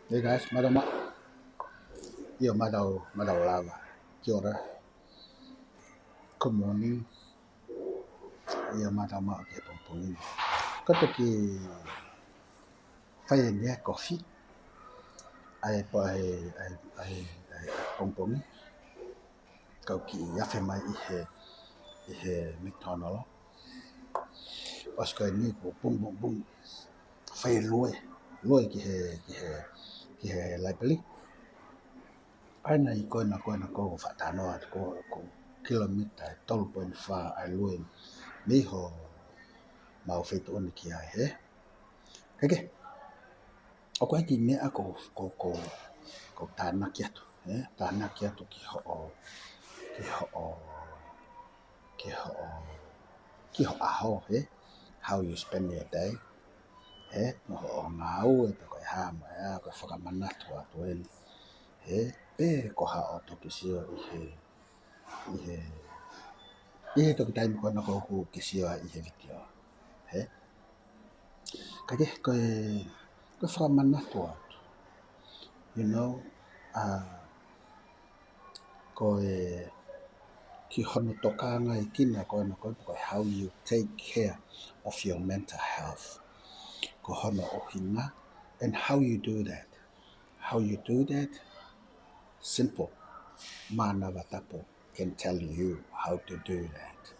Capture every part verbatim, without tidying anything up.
Hey guys, mālō maʻu. ʻIo, mālō, mālō lava. Kia ora. Good morning. ʻIo, mālō maʻu ki he pongipongi ni. Ko e toki fai ʻeni ʻa e kofi. ʻAi pē ʻa e, ʻa e, ʻa e, ʻa e pongipongi. Kau kiʻi afe mai ʻi he, ʻi he McDonald. ʻOsi ko eni kuo pung, pung, pung. Fai lue, lue ki he, ki he, ki he library. ʻAi naʻa ko ena, ko ena ʻoku ou faʻa talanoa atu ko, ko e kilomita ʻe tolu poini fā ʻa e lue mei homau feituʻu ni ki ai, hē? Kae kehe, ʻoku ʻi ai e kiʻi meʻa ʻoku, ʻoku, ʻoku, ʻoku ou tānaki atu, hē? Tānaki atu ki hoʻo, ki hoʻo, ki hoʻo, ki ho ʻaho, hē? How you spend your day, hē? Mo hoʻo ngāue, pe ko e hā mo e hā, ko e fakamanatu atu ʻeni, hē? Pe ko haʻo toki sio ʻi he, ʻi he, ʻi he toki taimi ko ena ʻoku ke sio ai ʻi he vitiō, hē? Kae kehe, ko e, ko e fakamanatu atu. You know, uh, ko e, ki hono tokangaʻi kina ko ena ko e, ko e how you take care of your mental health. Ko hono ʻuhinga, and how you do that. How you do that? Simple. Mānava Tapu can tell you how to do that.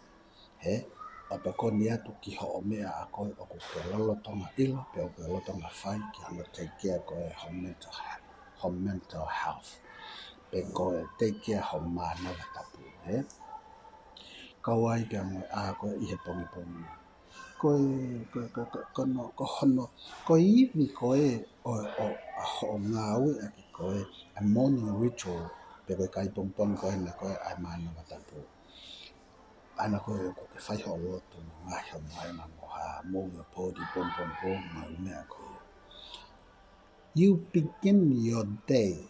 Hē? ʻO tokoni atu ki hoʻo meʻa ʻa koe ʻoku ke lolotonga ʻilo, pe ʻoku ke lolotonga fai, ki hono take care ko e ho mental he-, ho mental health. Pe ko e take care ho mānava tapu, hē? Kau ai pea mo e ʻā ko ē ʻi he pongipongi. Ko e, ko, ko, ko, ko no, ko hono, ko e ivi ko ē ʻo, ʻo, ʻa hoʻo ngāueʻaki ko ē ʻa e morning ritual, pe ko e kai pongipongi ko ena ko ē ʻa e mānava tapu. ʻA ena ko ē ʻoku ke fai hoʻo lotu, mo ngaohi hoʻo moana mo ha move ʻo pō di pom pom pom, mo e meʻa ko ia. You begin your day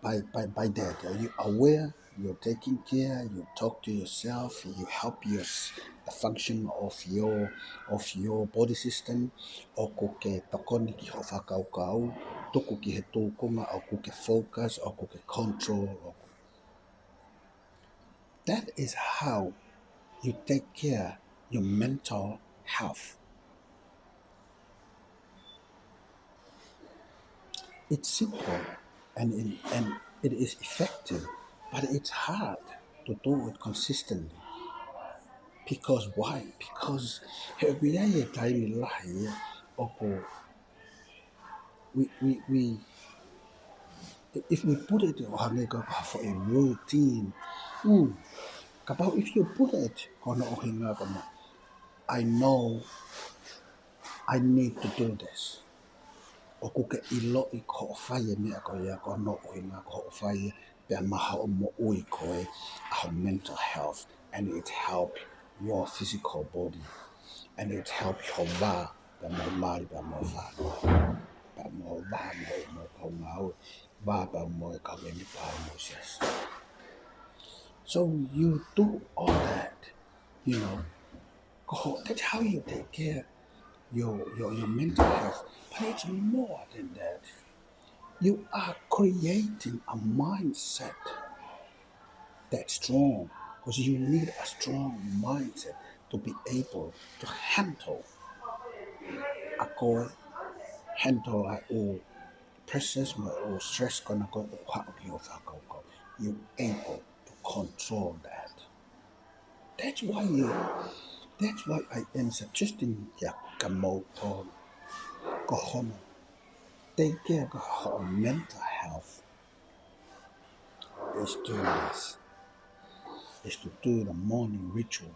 by, by, by that. Are you aware? You're taking care, you talk to yourself, you help your s-, the function of your, of your body system. ʻOku ke tokoni ki hoʻo fakakaukau, tuku ki he tūkunga ʻoku ke focus, ʻoku ke control, ʻoku That is how you take care your mental health. It's simple and, and, and it is effective, but it's hard to do it consistently. Because why? Because he ʻoku ʻi ai e taimi lahi ʻoku we, we, we, if we put it ʻo hangē ko ha foʻi routine, mm, kapau if you put it, ko hono ʻuhinga ko ena, I know I need to do this. ʻOku ke ʻiloʻi ko hoʻo fai e meʻa ko ia, ko hono ʻuhinga ko hoʻo fai ia, pea maʻu hoʻo moʻui ko ē, ʻa ho mental health, and it help your physical body, and it help ho vā, pea mo e mali, pea mo e fānau, pea mo e vā, mo e, mo e kau ngāue, vā, pea mo e kau eni, pea mo e siasi. So you do all that, you know, Ko ho-, that's how you take care your, your, your mental health. But it's more than that. You are creating a mindset that's strong, 'cause you need a strong mindset to be able to handle ʻa koe, handle ʻa e ʻū pressures mo e ʻū stress ko ena ko ē ʻoku haʻu ki hoʻo fakakaukau. You able to control that. That's why you, that's why I am suggesting kia kimoutolu, ko hono take care ko hoʻo mental health is doing this, is to do the morning ritual.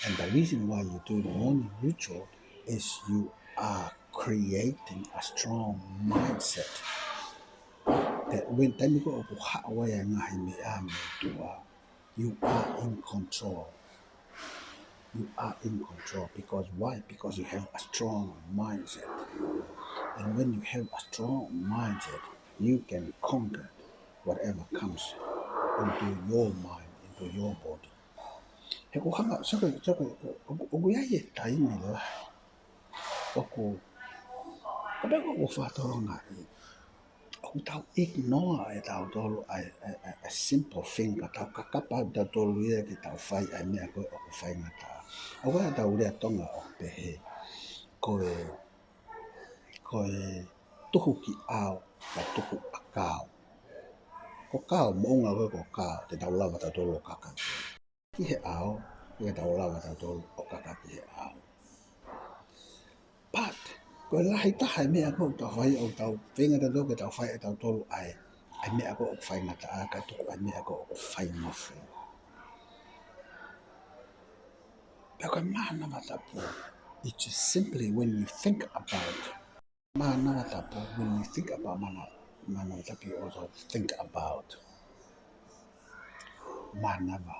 And the reason why you do the morning ritual is you are creating a strong mindset that when taimi ko ē ʻoku haʻu ai ʻa e ngaahi meʻa mei tuʻa, you are in control. You are in control because why? Because you have a strong mindset. And when you have a strong mindset, you can conquer whatever comes into your mind, into your body. He ko e hanga, so ko e, so ko e, ʻoku, ʻoku ʻi ai e taimi lahi ʻOku, kapau ʻoku ou fakatolonga ʻi, ʻoku tau ignore ʻe tautolu ʻa e, ʻa e, ʻa e, ʻa e simple thing, ka tau kakapa ʻe tautolu ia ke tau fai ʻa e meʻa ko ē ʻoku faingataʻa. ʻOku ʻi ai ʻetau lea Tonga ʻoku pehē, ko e, ko e tuhu ki ʻao, ka tuku ʻa kao. Ko kao, moʻunga ko ē ko kao, te tau lava tautolu ʻo kaka ki he ʻao, ʻe tau lava tautolu ʻo kaka ki he ʻao. But, ko e lahi taha e meʻa ko ē ʻoku tau fai, ʻoku tau feinga tautolu ke tau fai ʻe tautolu ʻa e, ʻa e meʻa ko ē ʻoku faingataʻa, ka tuku ʻa e meʻa ko ē ʻoku faingofua. Pea ko e mānava tapu, it's just simply when you think about Mānava tapu, when you think about māna-, mānava tapu, you also think about mānava.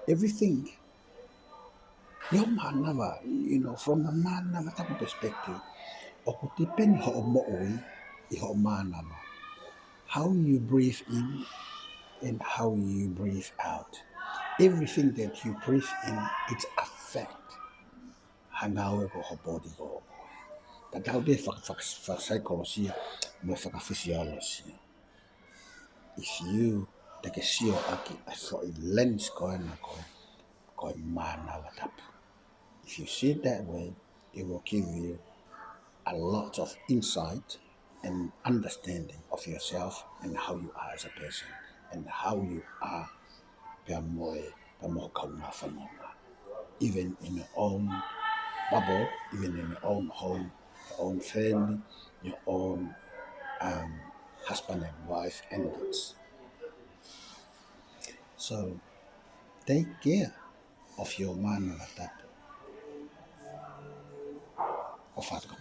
Everything. Your mānava, you know, from a mānava tapu perspective, ʻoku depend hoʻo moʻui ʻi hoʻo mānava. How you breathe in and how you breathe out. Everything that you breathe in, it's affect hangau e ko ho body ko. Tatau pē faka-, faka-, fakasaikolosia mo e fakafisiolosia. If you take a sio ʻaki ʻa e foʻi lens ko ena ko e, ko e mānava tapu. If you see it that way, it will give you a lot of insight and understanding of yourself and how you are as a person and how you are pea mo e, pea mo ho kaungā fononga. Even in your own bubble, even in your own home, your own family, your own, um, husband and wife and kids. So, take care of your mānava tapu. ʻOfa atu ka